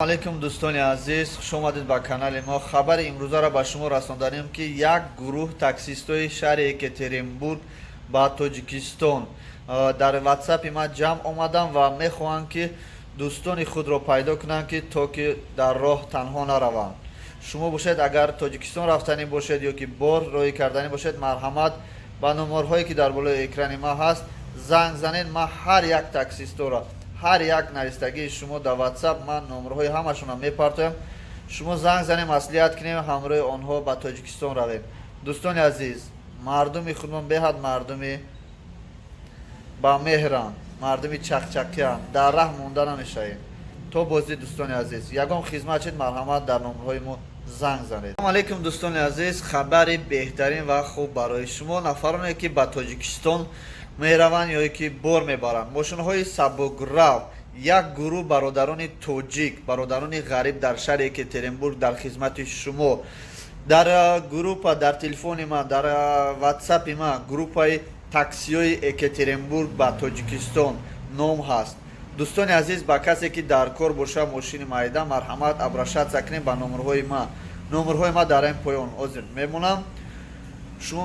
Алейкум, дӯстони азиз, хуш омадед ба канали мо. Хабари имрӯзаро ба шумо расонданем, ки як гурӯҳ таксистои шаҳри Екатеринбург ба Тоҷикистон дар Ватсапи ман ҷамъ омаданд ва мехоҳанд, ки дӯстони худро пайдо кунанд, ки то ки дар роҳ танҳо нараванд. Шумо бошед, агар Тоҷикистон рафтанӣ бошед ё ки бор роҳӣ карданӣ бошед, марҳамат, ба номерҳое, ки дар болои экрани ман ҳаст, занг занед. Ман ҳар як таксистора, ҳар як навистагии шумо дар Ватсап, ман номерҳои ҳамашонро мепартоям. Шумо занг занем, маслиҳат кунем, ҳамроҳи онҳо ба Тоҷикистон равем. Дӯстони азиз, мардуми худмон беҳад мардуми ба меҳранд, мардуми чақчақиянд, дар раҳ монда намешавем. То боздид, дӯстони азиз, ягон хизмат шид, марҳамат, дар номерҳои мо занг занед. Салому алейкум, дӯстони азиз. Хабари беҳтарин ва хуб барои шумо, нафароне ки ба Тоҷикистон мераванд ё ки бор мебаранд, мошинҳои сабукрав. Як гурӯҳ бародарони тоҷик, бародарони ғариб дар шаҳри Екатеринбург дар хизмати шумо. Дар группа, дар телефони ман, дар Ватсапи ман группаи таксиҳои Екатеринбург ба Тоҷикистон ном ҳаст. Дӯстони азиз, ба касе ки дар кор боша мошини майда, марҳамат, обращаться кунем ба номерҳои ман. Номерҳои ман дар ин поён ҳозир мемонам. Шумо